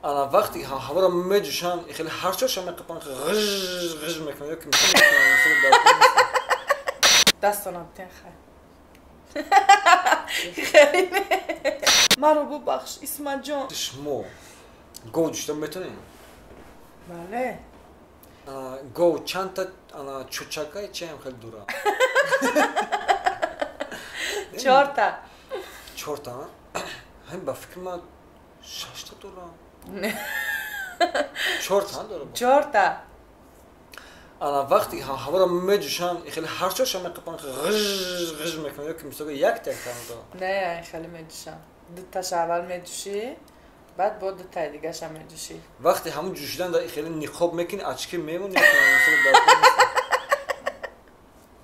Ана вақте ҳаворо меҷӯшанд, хеле ҳарчоша меқапанд, ғиж ғиж мекунанд ё ки дастона битен. Хай, хеле маро бубахш, Исматҷон. Шумо гов ҷӯшида метонед? Бале. Гов чандта чӯчака чиам хеле дура? Чорта. Чорта? Ҳамин ба фикри ман шашта дора. Чорта дора. Чорта. Ана вақте ҳаворо меҷӯшанд, хеле ҳарчоша меқапанд, ғиж ғиж мекунанд ё ки мисол якта якта дора? Не, хеле меҷӯшанд. Дуташа аввал меҷӯшӣ, баъд бо дутаи дигаша меҷӯшӣ. Вақте ҳамун ҷӯшидан хеле ниқоб мекунӣ, очки мемонӣ.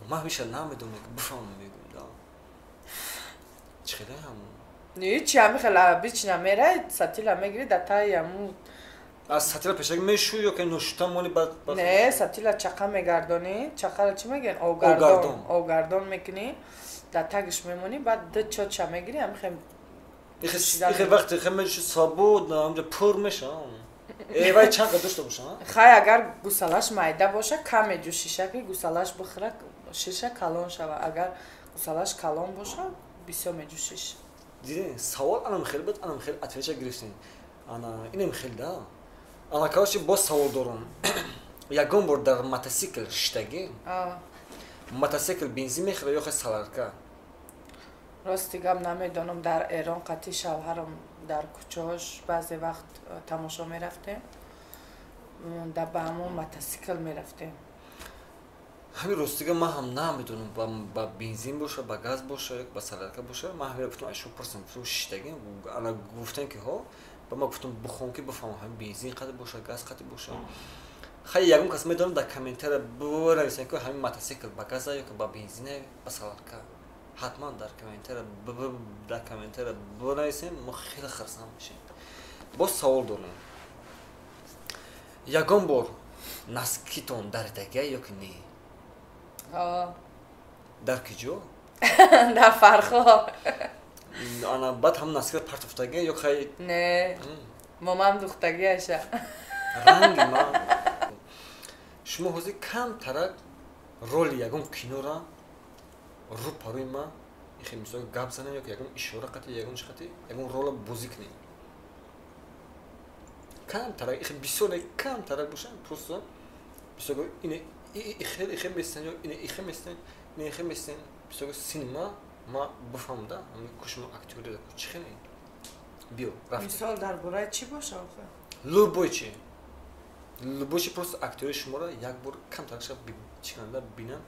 Ман ҳамеша намедонам, бифаҳмам, мегӯм да чӣ хеле ҳамун. Ҳичи, ҳами хеле бичина мерай, сатила мегирӣ, да таи ҳаму. Аз сатила пешак мешӯ ё ки ношута мони баъд? Не, сатила чақа мегардонӣ. Чақаро чӣ мегӯян? Овгардон. Овгардон мекунӣ, да тагиш мемонӣ, баъд ду чоча мегирӣ, ҳами хел. Ихе вақте хе меҷӯши, свободно ҳамҷа пур меша. Э, вай чанд қад дошта боша? Хай, агар гусалаш майда боша, кам меҷӯшиша, ки гусалаш бихӯра, шиша калон шава. Агар гусалаш калон боша, бисёр меҷӯшиш. Дидем, савол анам хел буд, анам хел отвеча гирифтем. Ана инам хел да. Ана, короче, боз савол дорам. Ягон бор дар мотосикл шиштагӣ? Мотосикл бензин мехӯра ё хе солярка? Рости гап, намедонам. Дар Эрон қатъи шавҳарам дар кӯчаҳош баъзе вақт тамошо мерафтем, да ба ҳамон мотосикл мерафтем. Ҳамин ростига ман ҳам намедонам, ба бензин боша, ба газ боша ё ба солярка боша. Ман ҳамира гуфтам, айшо пурсам, гуфтам, шиштагӣ? Ана гуфтем, ки ҳо. Ба ман гуфтам, бухон, ки бифаҳмам, ҳамин бензин қади боша, газ қади боша. Хай, ягон кас медонам, дар комментария бинависем, ки ҳамин мотосикл ба газа ё ки ба бензина, ба солярка. Ҳатман дар комментария бинависем, мо хеле хурсанд мешем. Боз савол дорем. Ягон бор носкитон даридагия ё ки не? Дар ки ҷо? Дар Фархор. Ана баъд ҳам носкиро партофтагия ё хай? Не, момам духтагиаша. Ранги ман. Шумо ҳозир камтарак роли ягон кинора рӯ парои ман ихе мисол гап занем ё ки ягон ишора қати, ягон чи қати, ягон рола бозӣ кунем. Камтарак, ихе бисёр не, камтарак боша, просто бисёр ине ихе ихе местен ё ине ихе местен, ине ихе местен, бисёр синема ма бифаҳмам да, ҳами ку шумо актёри да чӣ хеле. Биё, рафтем. Мисол, дар бораи чӣ боша охе? Любой чи, любой чи, просто актёри шуморо як бор камтаракша чӣ кунанда бинам.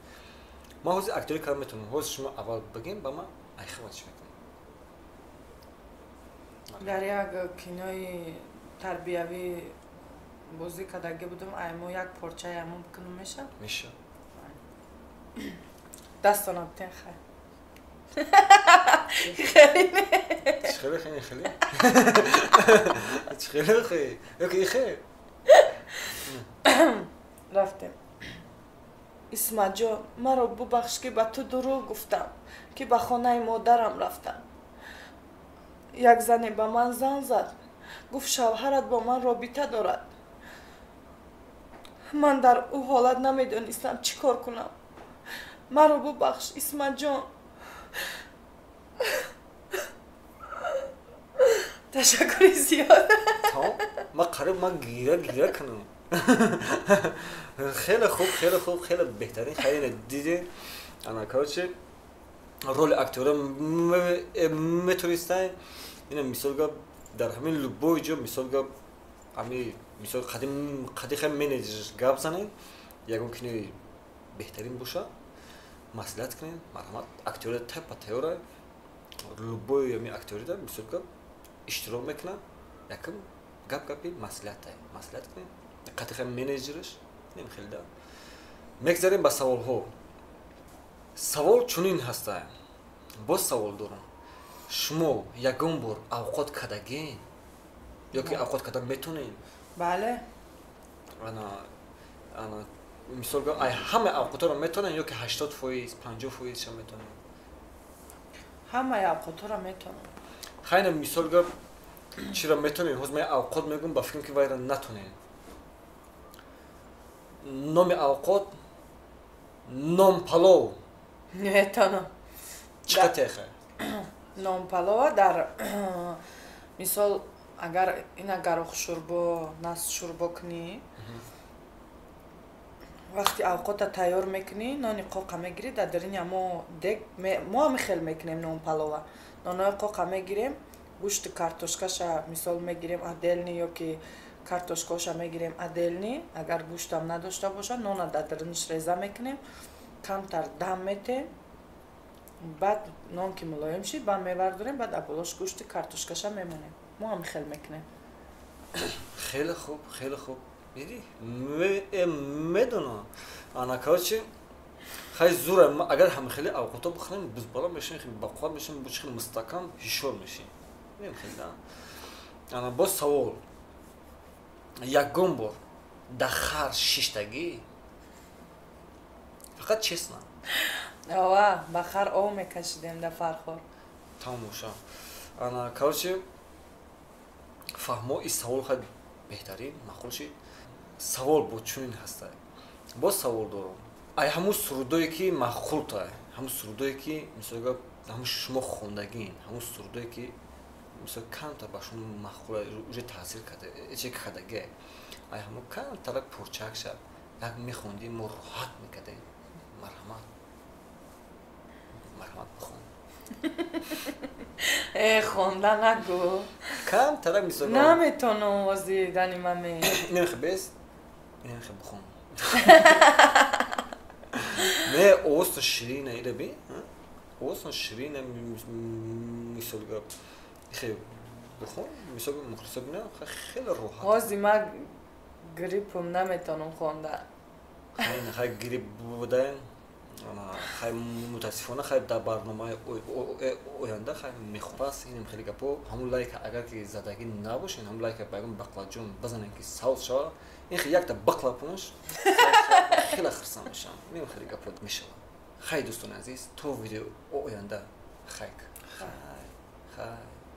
Ман ҳозир актёрӣ карда метавонам. Ҳозир шумо аввал бигем ба ман, айхава чӣ мекунем. Дар як кинои тарбиявӣ бозӣ кардагӣ будум. Аймо як порчаи ҳамон бикунам, меша? Меша. Дастона битен. Хай, хеле. Хеле хеле хеле хеле хеле ёки ихе. Рафтем. Исматҷон, маро бубахш, ки ба ту дурӯғ гуфтам, ки ба хонаи модарам рафтам. Як зане ба ман зан зад, гуфт, шавҳарат бо ман робита дорад. Ман дар ӯ ҳолат намедонистам, чӣ кор кунам. Маро бубахш, Исматҷон. Ташаккури зиёд. Ман қариб ман гира гира кунам. Хеле хуб, хеле хуб, хеле беҳтарин. Хеле дидем. Ана, короче, роли актёра метонистан. Ина мисол гап, дар ҳамин любой ҷо, мисол гап, ҳами мисол қадим қади хай менеҷер гап занем, ягон кинои беҳтарин боша, маслиҳат кунем, марҳамат, актёра тайпа тайёра. Любой ҳами актёрида, мисол гап, иштирок мекунам. Якум гап гапи маслиҳатай, маслиҳат кунем қати хай менеҷераш нем. Хеле да мегзарем ба саволҳо. Савол чунин ҳаста. Боз савол дорам. Шумо ягон бор авқот кардагин ё ки авқот карда метонед? Бале. Ана мисол, ай ҳамаи авқотҳоро метонед ё ки 80%, 50%-ша метонед? Ҳамаи авқотҳоро метонам. Хайна, мисол гап, Чиро метонем? Ҳозир ман авқот мегӯм, ба фикрам, ки вайра натонем. Номи авқот нонпалов. Метонам. Чӣ қатеха? Нонпалова дар мисол, агар ина гарох шӯрбо, нас шӯрбо кунӣ, вақти авқота тайёр мекунӣ, нони қоқа мегирӣ, дар дарини ҳамо дег мо ҳами хел мекунем нонпалова. Нонои қоқа мегирем, гӯшти картошкаша мисол мегирем отдельно ё ки картошкаоша мегирем отдельно, агар гӯштам надошта бошад, нона дар дариниш реза мекунем, камтар дам метем, баъд нон ки мулоим шид, баъд мевардорем, баъд аболош гӯшти картошкаша мемонем. Мо ҳами хел мекунем. Хеле хуб, хеле хуб. Диди, медонам. Ана, короче, хай, зура. Агар ҳам хеле авқото бихӯрем, бузбала мешем, бақувват мешем, бучхел мустаҳкам, ҳишор мешем. Хеле. Ана, боз савол: ягон бор да хар шиштагӣ? Фақат честно. Ова, ба хар ов мекашидем да Фархор. Тамом боша. Ана, короче, фаҳмо, и савол хай беҳтарин, маъқул шид. Савол бо чунин ҳаста. Боз савол дорам: ай ҳамун сурудое, ки маъқултай, ҳамун сурудое, ки мисол ҳамун шумо хондагин, ҳамун сурудое, ки мисол камтар ба шумо маъқул уже таъсир карда, че кардагӣ, ай ҳамун камтарак пурчак шад, як мехондӣ, мо роҳат мекардем. Марҳамат, марҳамат, бихон. Э, хонда нагӯ. Камтарак мисол. Наметонам ози дани маме. Немехе, бес немехе, бихон. Не, овозтон ширина, ира би, овозтон ширина. Мисол гап, хе бихон, мисол мухлисо бина, хеле роҳат. Ҳози ма гриппум, наметонам хонда. Хай, грипп будаен, хай, мутаассифона. Хай, дар барномаи оянда хай мехоҳ. Пас инам хеле гапо. Ҳамун лайка агар ки задагӣ набошен, ҳамун лайка ба ягон бақлаҷон бизанем, ки савз шава. Ин хе якта бақлапунаш хеле хирсанд мешавам. Мем хеле гапо мешава. Хай, дӯстони азиз, то видео оянда, хайк, хай, хай.